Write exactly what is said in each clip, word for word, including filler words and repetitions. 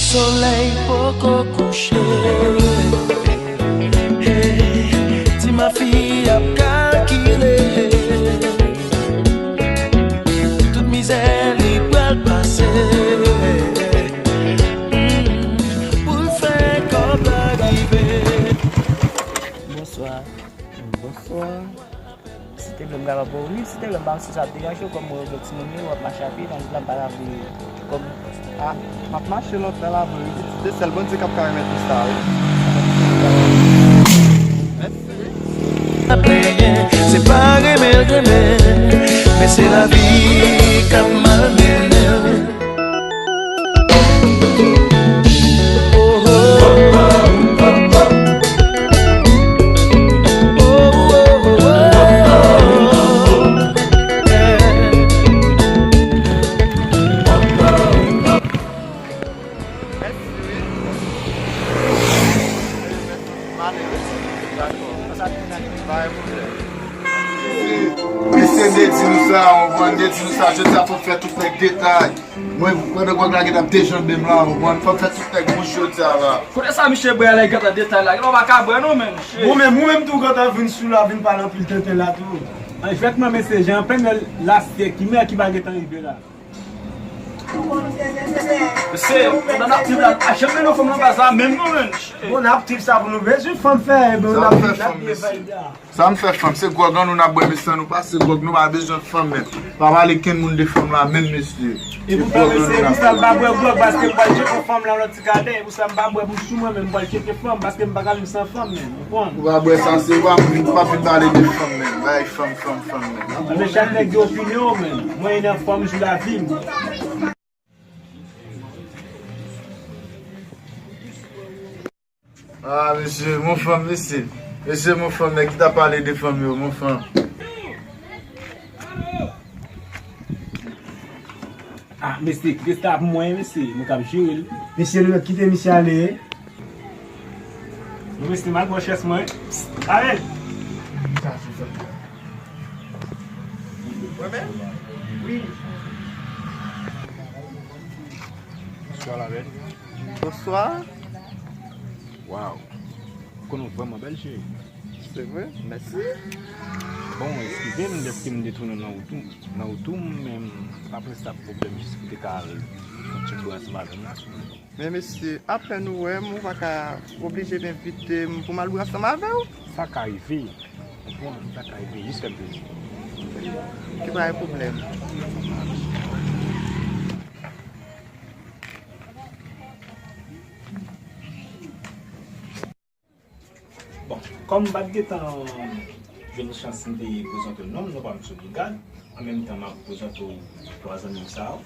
Solèy poko kouche. Hey, ti mafi ap kalkile. Tout mizè li pral pase. Mm, pou l fè kòb la rive. Bonswa. Bonswa. Si te vle m ka pa pou ou, si te vle m pa si sa ap deranje w, kòm mwen gen timoun yo, w ap mache a pye, nan wout la, m pa ta vle kòm. Ah, m ap mache lòt la, la vre, wi, pitit, se sèl Bondye k ap ka remèt ou sa, wi. Mèsi, wi. Se pa renmen l renmen, men se lavi k ap malmennen l. Misye te di nou sa, ou konprann, te di nou sa, jodi a fòk fè tout nèg detay. Mwen, pandan gwòg la gentan ap dejanbe m la, ou konprann, fòk fè tout nèg bouch jodi a la. Kote sa misye bwè la, li gentan detay la, gentan pa ka bwè non, menn. Ou menm, ou menm tou gentan vin sou la, vin pale anpil tenten la tou. An fèt, mwen, mesye, jan anpèn lè lasyè ki mè ki pa gentan rive la. Mesye, pandan n ap viv la, nou pa janm mennen yon fanm nan baz la, menm non, menn. Bon, n ap trip sa pou nou bezwen fanm fè, e ben, n ap viv la, fè fayda. Sa m fè fanm, se gwòg an nou n ap bwè, mesye, nou pase gwòg, nou pa bezwen fanm menm. Pa pale kenn moun de fanm la menm, mesye. E poutan, mesye, e pou sa m pa bwè gwòg, paske m pral tcheke fanm nan lòt ti kaden, e pou sa m pa bwè pou sou mwen menm, m pral tcheke fanm, paske m pa ka viv san fanm menm, ou konprann? Ou pa bwè sa, se ou pa vin, pa vin pale de fanm menm, bay fanm, fanm, fanm menm. Anben, chak nèg gen opinyon, menm. Mwen, nan fanm, jou lavi m. Ah, mesye, mon fanm, mesye. Mesye, mon fanm, nèg ki ta pale de fanm yo, mon fanm. Ah, mesye, kite sa pou mwen, mesye. Mwen k ap jere l. Mesye, nou mèt kite misye ale. Non, mesye, m al pran chèz mwen. Ale! Wi. Bonswa, la bèl. Bonswa. Waw. Ou konn ou vrèman bèl, cheri. Se vre? Mèsi. Bon, eskize m dèske m detounen nan wout ou, nan wout ou, men m pa prese ap pwoblèm jis pou te ka al fè yon ti bwè ansanm avè m la, si w vle. Men mesye, apèn ou wè m, ou pa ka oblije envite m pou m al bwè ansanm avè w? Sa ka rive. Konprann, sa ka rive, jis fè m plezi. Ki pa gen pwoblèm. Bon, kòm m pa t gentan jwenn chans m te prezante non m, non pa m sou Google, an menm tan m ap prezante w twa zanmi m sa yo.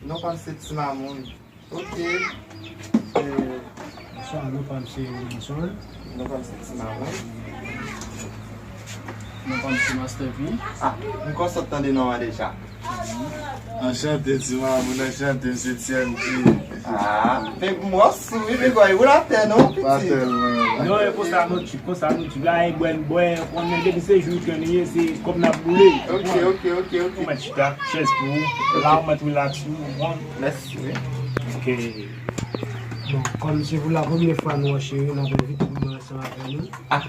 Non pa m se Ti Mamoun. Ok. E, bonswa, non pa m se Wilson. Non pa m se Ti Mamoun. Non pa m se Master P. Ah, m kwè w sot tande non an deja. Anchante, Ti Mamoun, anchante, m se T M P. Ah, men m wè w sou, wi, men bòy, ou la tè non, piti. Pa tèlman. Non, e konsa nou tchip, konsa nou tchip. La, e bwè n bwè, konnen depi se jou weekend li ye, se kòb n ap boule. Ok, ok, ok, ok. Ou mèt chita, chèz pou ou. La, ou mèt relax ou, ou konprann. Mèsi, wi. Ok. Bon, kòm se pou la premyè fwa nou wè cheri, n ap envite pou nou ansanm avè nou. Ah,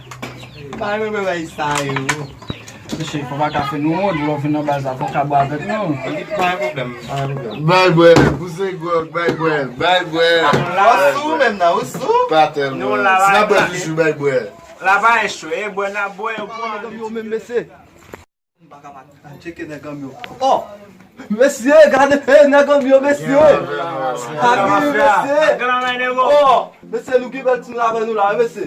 pa renmen bagay sa yo. Mesye, fò pa ka fè nou wont, lè w vin nan baz la, fò w ka bwè avèk nou. Ok, pa gen pwoblèm, pa gen pwoblèm. Bay bwè, pouse gwòg, bay bwè, bay bwè. Ou sou menm nan, ou sou? Pa tèlman. Si n ap bwè toujou, bay bwè. La pa e cho, e bwè n ap bwè, ou pran. Yo menm, mesye. M pa ka pa tcheke nèg an m yo. Oh! Mesye, gade, hey, nèg an m yo, mesye! Gade, mesye! Oh! Mesye, nou gen bèl timoun avè nou la, wi, mesye!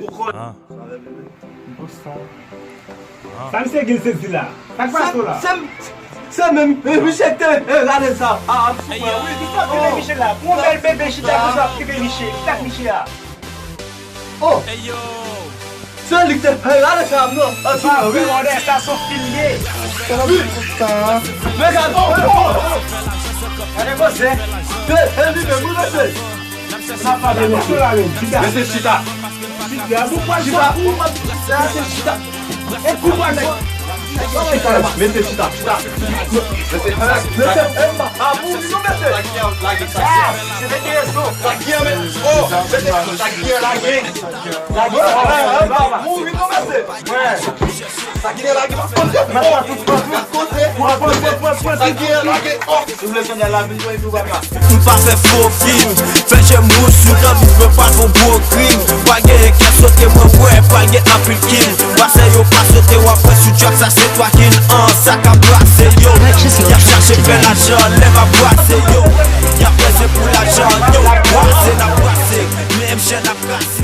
Sa misye gen sezi la? Sa k pase w la? Se, se, se menm, eh, misye k te, eh, gade sa! Ah, ap soufri, wi! Kisa ki te miche la? Pou yon bèl bebe chita konsa ap kite miche. Kisa k miche a? Oh! Se li k te fè gade sa m nan. An tou wi. Sa se yon fil ye. Wi. Men gade. Gade koze. Se, se li menm, wi, mesye. Sa pa de mesye la menm. Chita. Mesye, chita. Chita. Chita. Mesye, chita. E kou pa nèg. Chita. Mesye, chita. Chita. Mesye, chita. Mesye, e pa, a, Mouri non mesye. Lage sa. Ah, se te rezon. Lage men. Oh, se te lage, lage. Lage. Mouri non mesye. Sa ki gen lage pa konn. Oh, pa konn. Sa ki gen lage. Oh. Si w vle chanjal lavi, jwenn tou papa. M pa fè fo fim, fè je mous sou nan bif, mwen pa gon gwo krim. Pa gen kè sote, mwen wè pa gen anpil kim. Pase yo pa sote, w ap wè sou track sa se twa kin an sa k ap brase yo. Y ap chache fè lajan, lè m ap brase yo. Y ap peze pou lajan, yo brase, n ap brase. Men M J N ap brase.